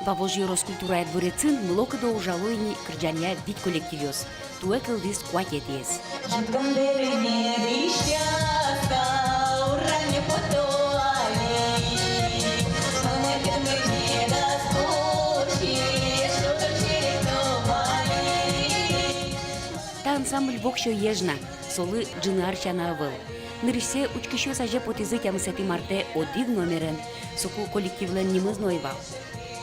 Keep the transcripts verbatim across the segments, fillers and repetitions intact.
Вавож ёрос культурая дворецын мылокыдо ужало ини кырӟанъя вить коллективъёс. Туэ кылдӥз куатетӥез. Та ансамбль воксё ежна, солы ӝыны ар сяна ӧвӧл. Нырысьсэ учкисьёс азе потӥзы тямысэтӥ мартэ одӥг номерен, соку коллективлэн нимыз но ӧй вал.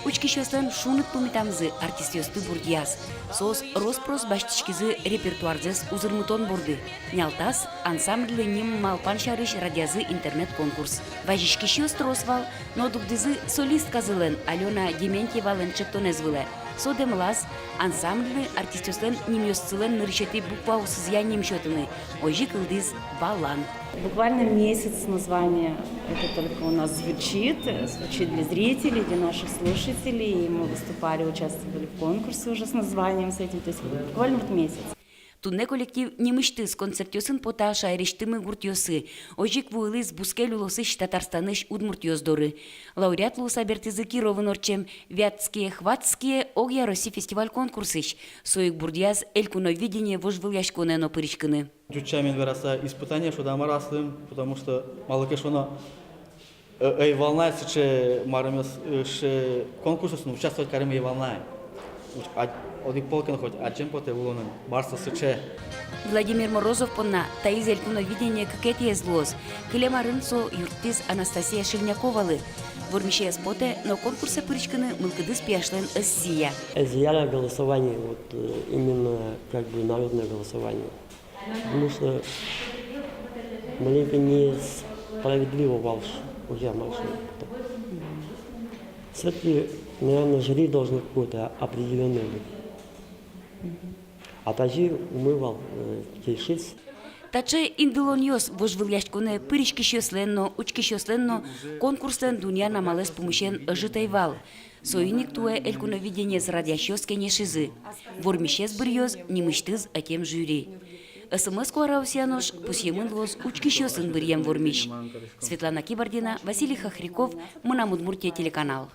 Учкисьёслэн шуныт пумитамзы артистъёсты бурдъяз. Соос рос-прос басьтӥськизы репертуарзэс узырмытон борды. Нялтас, ансамбльлы ним малпан сярысь радъязы интернет-конкурс. Вазиськисьёс трос вал, но дугдӥзы солистказылэн, Алёна Дементьевалэн, ӵектонэз вылэ. Со дэмлаз ансамбльлы артистъёслэн нимъёссылэн нырысетӥ букваосызъя ним сётыны. Озьы кылдӥз «Валан». Буквально месяц название это только у нас звучит, звучит для зрителей, для наших слушателей. И мы выступали, участвовали в конкурсе уже с названием с этим, то есть буквально вот месяц. Туннэ коллектив нимысьтыз концертъёсын пота шаерысьтымы гуртъёсы. Озьы ик вуылӥз бускель улосысь, Татарстанысь удмуртъёс доры. Лауреат луыса бертӥзы Кировын ортчем «Вятские хвацкие» огъя Россиысь фестиваль-конкурсысь. Со ик бурдъяз «Элькуновидение» вожвылъяськонэ но пыриськыны. Ӟуч сямен вераса, испытание шуод-а, мар-а аслым, потому что, малы ке шуоно, э, ӧй вал на сыӵе, марым, э, сыӵе конкурсъёсын участвовать карем ӧй вал на. Уч-, а, одӥг пол ке но хоть адӟем потэ улонын, мар со сыӵе. Владимир Морозов понна таиз «Элькуновидение» кыкетӥез луоз. Кылем арын со юрттӥз Анастасия Шельняковалы. Вормисе ӧз потэ, но конкурсэ пыриськыны мылкыдыз пияшлэн ӧз сия. Ӧз яра голосование, вот, э, именно как бы народное голосование. Потому что маленько несправедливо вал, озьы-а, мар-а. Всё-таки, наверное, жюри должно какое-то определённое быть. А тазьы умой вал, э, кельшиз. Таӵе индылонъёс вожвылъяськонэ пыриськисьёслэн но, учкисьёслэн но конкурслэн дунъян амалэз пумысен ӧжыт ӧй вал. Соин ик туэ «Элькуновидениез» радъясьёс кенешизы: вормисез быръёз нимысьтыз ӧтем жюри. СМС куараосъя нош пусъемын луоз учкисьёсын быръем вормись. Светлана Кибардина, Василий Хохряков, «Мынам Удмуртие» телеканал.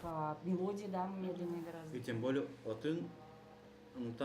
И тем более отын, ну, там